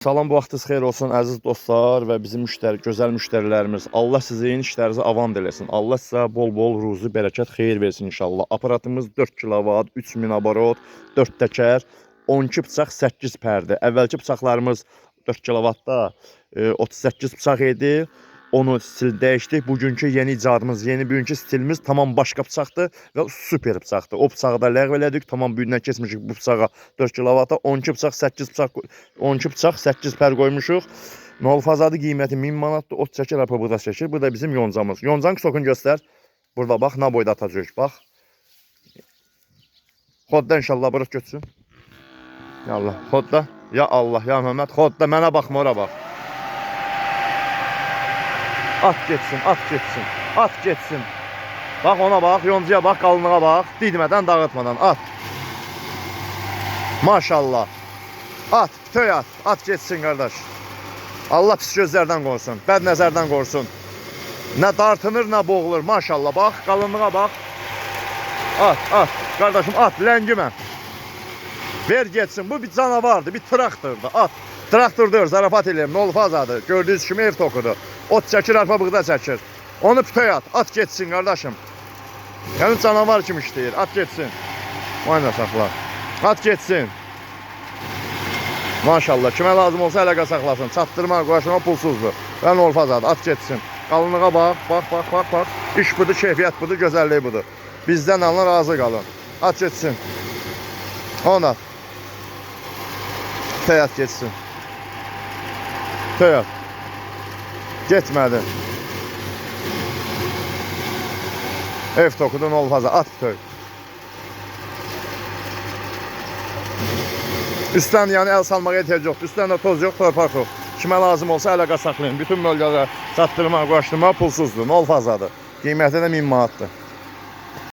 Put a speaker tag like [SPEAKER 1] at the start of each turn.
[SPEAKER 1] Salam, bu vaxtınız xeyir olsun əziz dostlar və bizim müştəri, gözəl müştərilərimiz. Allah sizin işlərinizi avant eləsin. Allah sizə bol-bol ruzi, bərəkət, xeyir versin inşallah. Aparatımız 4 kilovat, 3000 aborot, 4 təkər, 12 bıçaq, 8 pərdə. Əvvəlki bıçaqlarımız 4 kilovatda 38 bıçaq idi. Onu stil dəyişdik. Bugünkü yeni icadımız, yeni bugünkü stilimiz tamam başqa bıçaqdır və super bıçaqdır. O bıçağı da ləğv elədik. Tamam bu gündən keçmişik bu bıçağa 4 kilovata 12 bıçaq, 8 bıçaq, 12 bıçaq, 8 pər qoymuşuq. Nolfazadı qiyməti 1000 manatdır. Ot çəkir, arpa buğda çəkir. Bu da bizim yoncamız. Yoncanı sokun göstər. Burada bax, nə boyda atacağıq, bax. Xodda inşallah bırak götürsün. Ya Allah, xodda. Ya Allah, ya Məhəmməd, xodda mənə baxma, ora bax. At getsin, at getsin, at getsin. Bax ona bax, yoncaya bax, qalınlığa bax. Didmədən, dağıtmadan at. Maşallah. At, töy at, at getsin qardaş. Allah pis gözlərdən qorusun, bəd nəzərdən qorusun. Nə dartınır, nə boğulur. Maşallah, bax, qalınlığa bax. At, at, qardaşım, at, ləngimə. Ver getsin, bu bir canavardır, bir traktordur, at. Traktordur, zarafat eləyim, nolfazadır. Gördüyünüz kimi ev tokudur. Ot çəkir, arpa buğda çəkir. Onu pütöy at, at getsin qardaşım. Yəni canavar kimi işləyir, at getsin. Vay saxla. At getsin. Maşallah, kimə lazım olsa əlaqə saxlasın. Çatdırma, qoşma pulsuzdur. Və nolfazadır, at getsin. Qalınlığa bax, bax, bax, bax, bax. İş budur, keyfiyyət budur, gözəllik budur. Bizdən alın, razı qalın. At getsin. Onu at. Töy at getsin. Töy at. Getmədi. Ev tokudu nolfaza, at töy. Üstdən yəni əl salmağa ehtiyac yoxdur. Üstdən də toz yox, torpaq yox. Kimə lazım olsa əlaqə saxlayın. Bütün bölgələrə çatdırma, qoşdurma pulsuzdur, nol fazadır. Qiyməti də 1000 manatdır.